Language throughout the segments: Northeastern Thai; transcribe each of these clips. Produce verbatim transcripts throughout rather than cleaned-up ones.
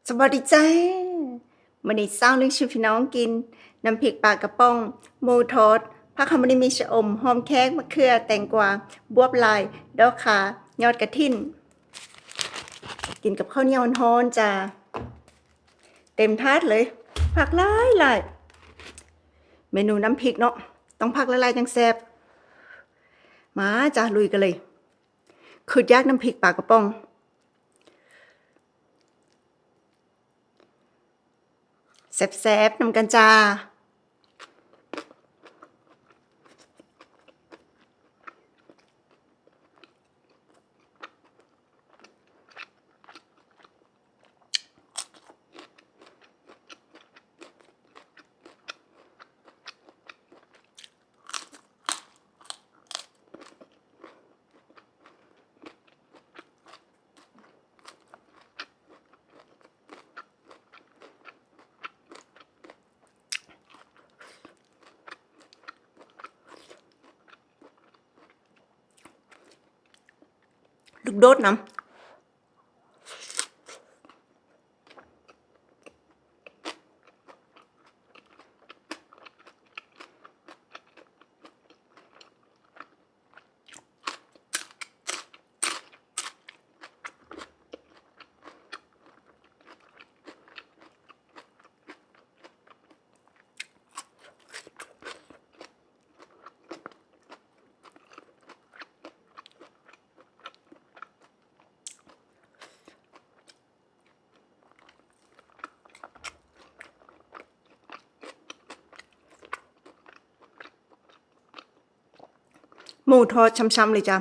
สวัสดีจ้า มื้อนี้สาวลิงชวนพี่น้องกิน น้ำพริกปลากระป๋อง หมูทอด ผักหอมมะลิ มีชะอม หอมแขก มะเขือ แตงกวา บวบลาย ดอกข่า ยอดกระถิน กินกับข้าวเหนียวฮ้อนๆจ้า เต็มถาดเลย ผักหลายๆ เมนูน้ำพริกเนาะ ต้องผักหลายๆจั่งแซ่บ มาจ้า ลุยกันเลย คืออยากน้ำพริกปลากระป๋อง แซ่บๆนำกันจ้า ลูกโดดนำ หมูทอดช่ำๆเลยจ้ะ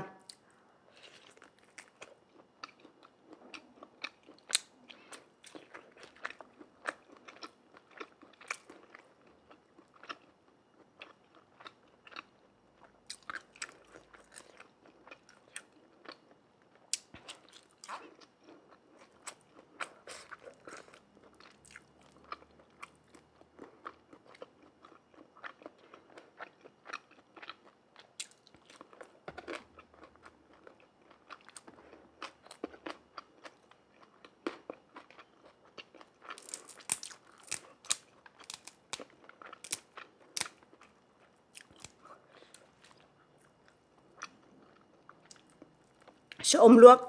ชะอมลวก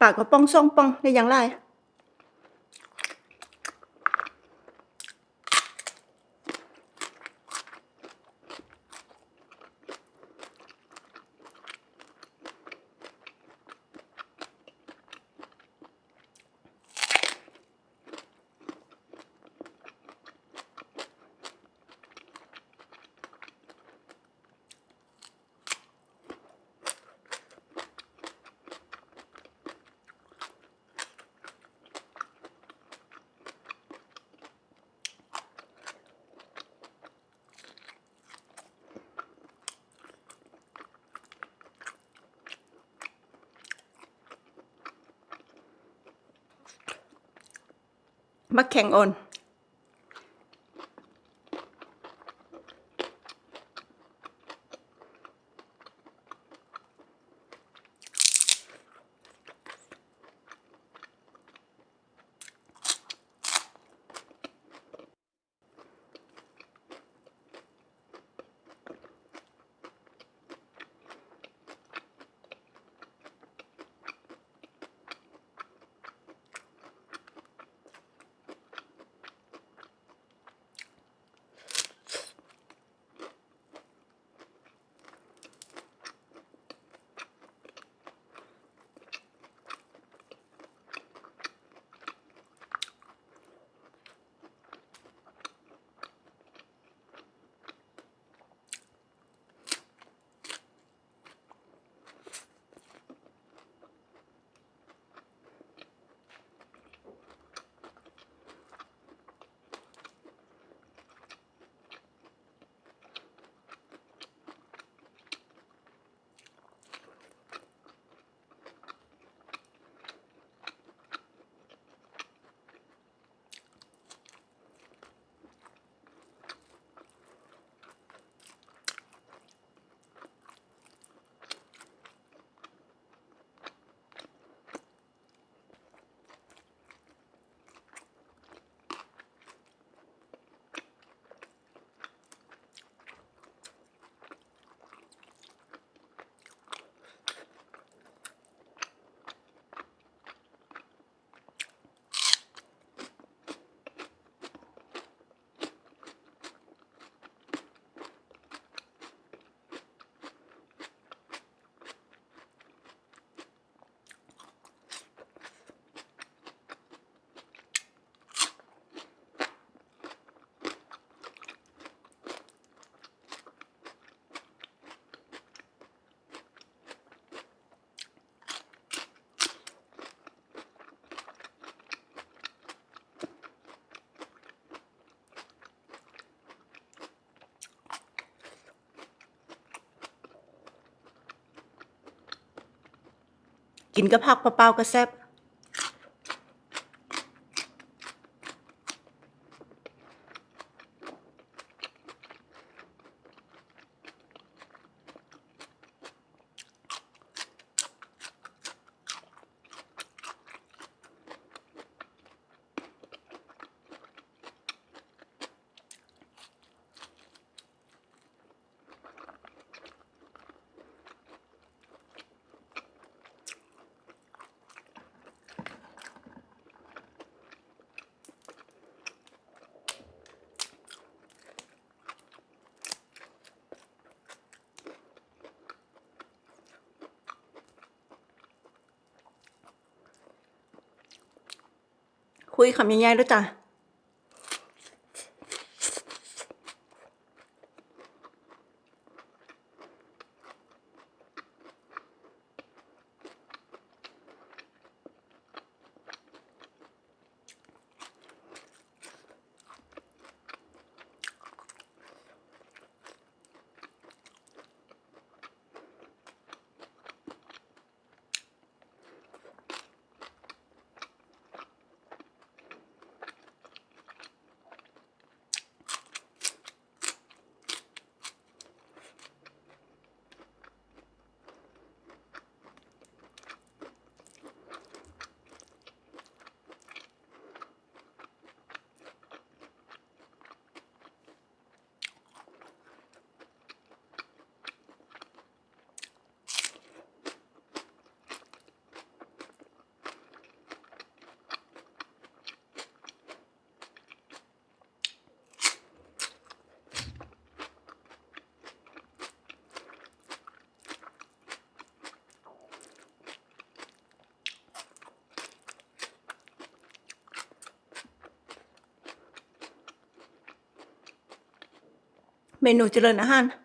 ปลากระป๋องสองป๋องได้อย่างไร บักแข้งอ่อน กินกับผักเปล่าๆก็แซ่บ คุยคำใหญ่ๆด้วยจ้ะ เมนูเจริญอาหาร เ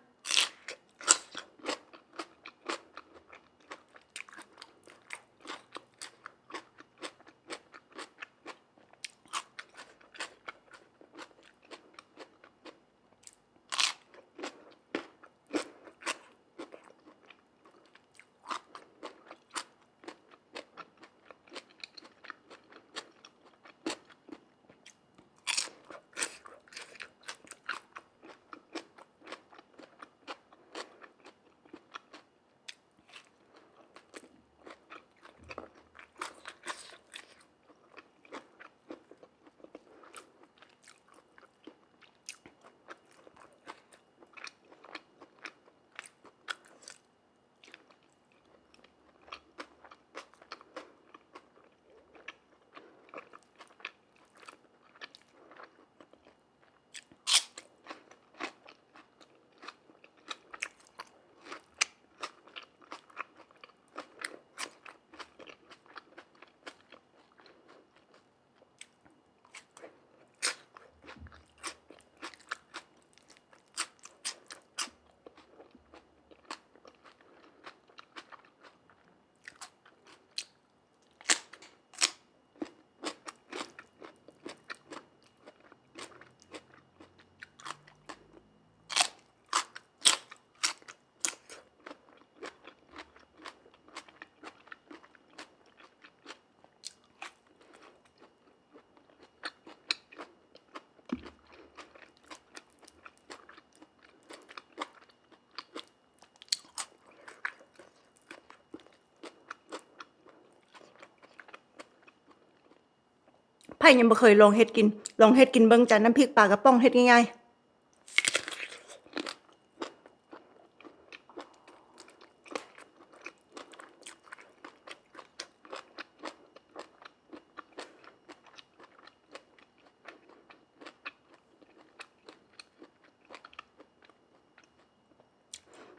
ยังบ่เคยลองเฮ็ดกิน ลองเฮ็ดกินเบิ่งจ้ะ น้ำพริกปลากระป๋อง เฮ็ดง่ายๆ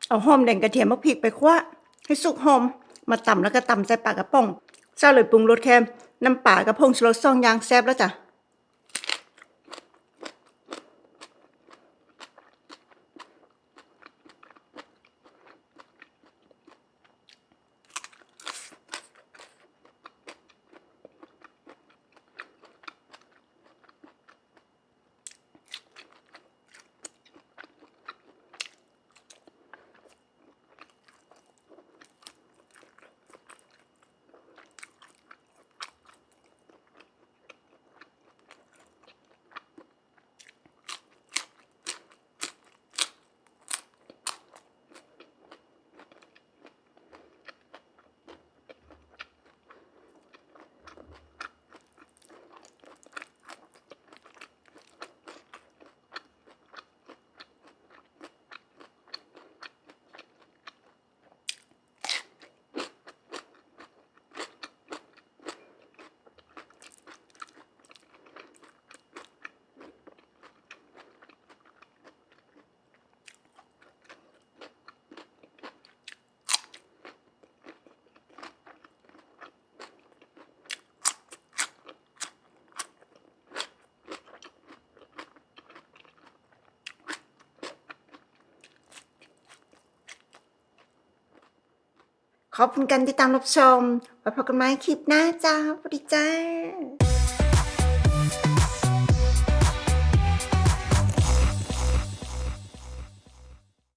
เอาหอมแดง กระเทียม บักพริกไปคั่วให้สุกหอม มาตำแล้วก็ตำใส่ปลากระป๋อง เจ้าเลยปรุงรสแค่น้ำปลากับผงชูรสสองอย่าง แซ่บแล้วจ้ะขอบคุณการติดตามรับชม ไว้พบกันใหม่คลิปหน้าจ้า สวัสดีจ้า